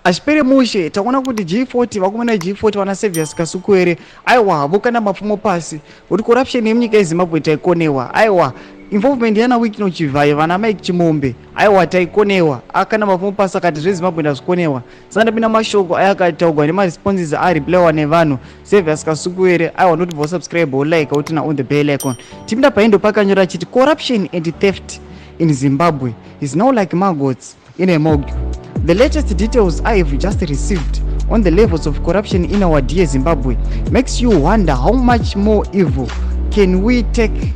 Hazvipere mushe, taona kuti G40, vakomana veG40 vana Savious Kasukuwere, aiwa, vokanda mapfumo pasi kuti corruption yemunyika yeZimbabwe taikonewa. Aiwa, involvement yana Wicknell Chivayo, vana Mike Chimombe, aiwa, taikonewa. Akanda mapfumo pasi akati zveZimbabwe ndazvikonewa. Saka ndapinda mashoko aya akataurwa nemaresponses areplyiwa nevanhu. Savious Kasukuwere, aiwa, ndoti subscribe, like, uturn on the bell icon. Tipinda paindo pakanyora achiti corruption and theft in Zimbabwe is now like maggots in a morgue. The latest details I have just received on the levels of corruption in our dear Zimbabwe makes you wonder how much more evil can we take.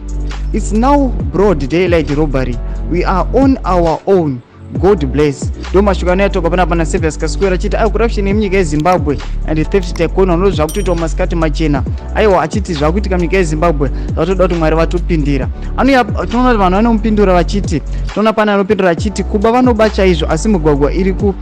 It's now broad daylight robbery. We are on our own. God bless. Ndo mashoko anoyatoka panapa naSavious Kasukuwere achiti aiwa, corruption yemunyika yeZimbabwe and theft taikona no zvakutoitwa masikati machena. Aiwa, achiti zvakuitika munyika yeZimbabwe zvatoda kuti Mwari vatopindira. Anouya, tinoona kuti vanhu vanomupindura vachiti, tinoona pane anopindura achiti kuba vanoba chaizvo, asi migwagwa iri ku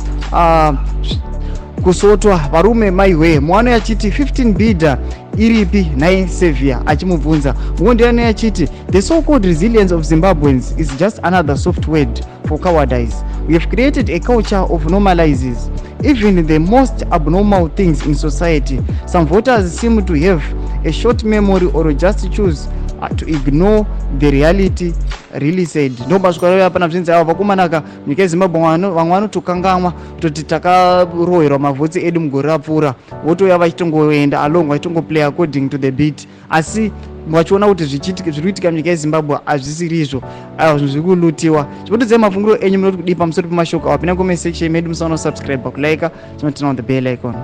kusotwa varume maihwe. Mumwe achiti 15 bidder iripi nhai Saviour, achimubvunza. Mumwe ndiye achiti the so called resilience of Zimbabweans is just another soft word for cowardice. We have created a culture of normalizes even the most abnormal things in society. Some voters seem to have a short memory or just choose to ignore the reality. Really said. Ndo masvika pana zvinzi ava vakomanaka munyika yeZimbabwe vamwe vanotokangamwa kutoti takarohwerwa mavhotsi edu mugore rapfuura, votouya vachitongoenda along, vachitongoplay according to the beat, asi vachiona kuti zviri kuitika munyika yeZimbabwe hazvisiri izvo. Aiwa, zvinhu zviri kulootiwa. Chipotodzai mafungiro enyu, munoti kudii pamusoro pemashoko awa? Pinda comment section medu, musaona subscribe, kulike, chinoturn on the bell icon.